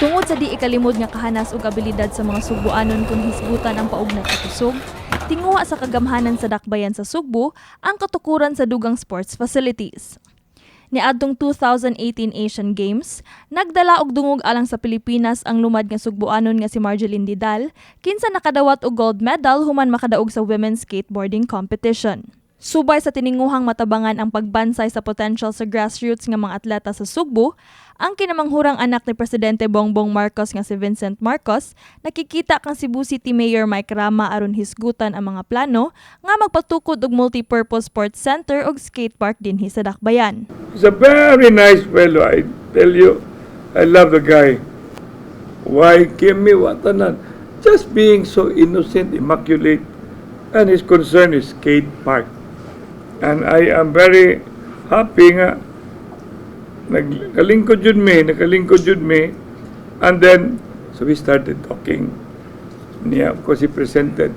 Tungod sa di ikalimod nga kahanas ug abilidad sa mga Sugbuanon kung hisgutan ang paugnat sa kusog, tinguha sa kagamhanan sa Dakbayan sa Sugbo ang katukuran sa dugang sports facilities. Niadtong 2018 Asian Games, nagdala og dungog alang sa Pilipinas ang lumad nga Sugbuanon nga si Margielyn Didal, kinsa nakadawat og gold medal human makadaog sa women's skateboarding competition. Subay sa tininguhang matabangan ang pagbansay sa potential sa grassroots nga mga atleta sa Sugbo, ang kinamanghurang anak ni Presidente Bongbong Marcos nga si Vincent Marcos, nakikita kang Cebu City Mayor Mike Rama aron hisgutan ang mga plano nga magpatukod og multi-purpose sports center ug skate park dinhi sa Dakbayan. He's a very nice fellow, I tell you. I love the guy. Why give me what tanan? Just being so innocent, immaculate, and his concern is skate park. And I am very happy nga nagkalingkod jud mi, nakalingkod jud mi, and then so we started talking. Niya, of course, he presented.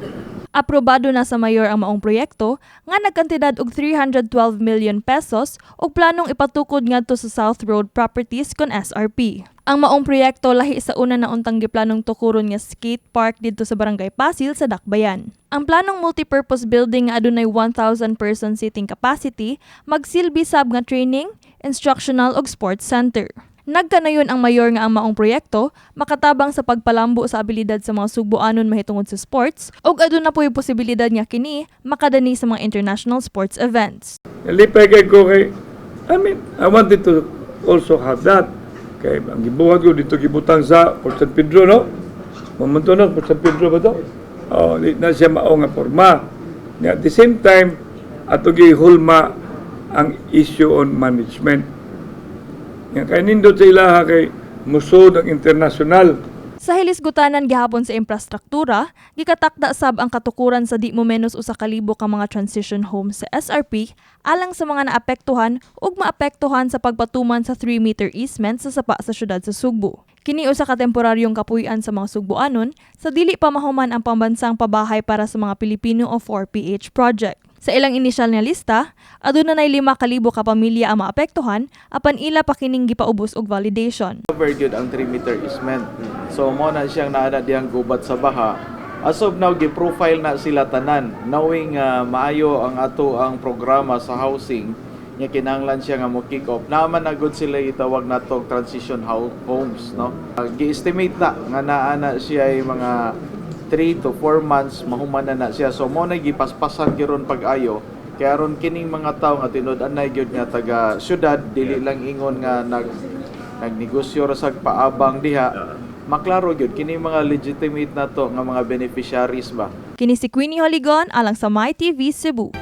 Aprobado na sa mayor ang maong proyekto nga nagkantidad og 312 million pesos ug planong ipatukod ngadto sa South Road Properties kon SRP. Ang maong proyekto lahi sa una na untang giplanong tukuron nga skate park didto sa Barangay Pasil sa Dakbayan. Ang planong multipurpose building nga adunay 1,000 person seating capacity magsilbi sab nga training, instructional ug sports center. Nagkanayon ang mayor nga ang maong proyekto makatabang sa pagpalambo sa abilidad sa mga Sugboanon mahitungod sa sports ug aduna poy posibilidad nga kini makadani sa mga international sports events. Nalipay kay ko kay, I mean, I wanted to also have that. Kay ang gibuhat ko dito, gibutang sa Port San Pedro, no? Mamunto no, Port San Pedro ba to? Oh, di na siya mao nga porma. At the same time, ato gihulma ang issue on management. Nga kay nindot sa ilaha kay musod ang international. Sa hilisgutanan gihapon sa imprastruktura, gikatakda sab ang katukuran sa di mo menos 1,000 ka mga transition homes sa SRP alang sa mga naapektuhan ug maapektuhan sa pagpatuman sa 3-meter easement sa sapa sa syudad sa Sugbo. Kini usa ka temporaryong kapuy-an sa mga Sugboanon sa dili pa mahuman ang pambansang pabahay para sa mga Pilipino o 4PH project. Sa ilang inisyal nga lista, aduna nay 5,000 ka pamilya ang maapektuhan apan ila pa kining gipaubos og validation. Cover gyud ang 3-meter easement. So mo na siyang naa na diyang gubat sa baha. As of now, gi-profile na sila tanan knowing maayo ang ato ang programa sa housing nya kinahanglan siya nga mo kick off. Naa man na gud sila itawag nato transition homes, no. Gi-estimate na nga naa na siya ay mga 3 to 4 months mahuman na na siya. So mo na gipaspasan giron pag-ayo kay aron kining mga tawo nga tinud-anay gyud nga taga syudad, dili lang ingon nga nagnegosyo ra sag paabang diha, maklaro gyud kini mga legitimate na to nga mga beneficiaries ba. Kini si Queenie Holigon alang sa My TV Cebu.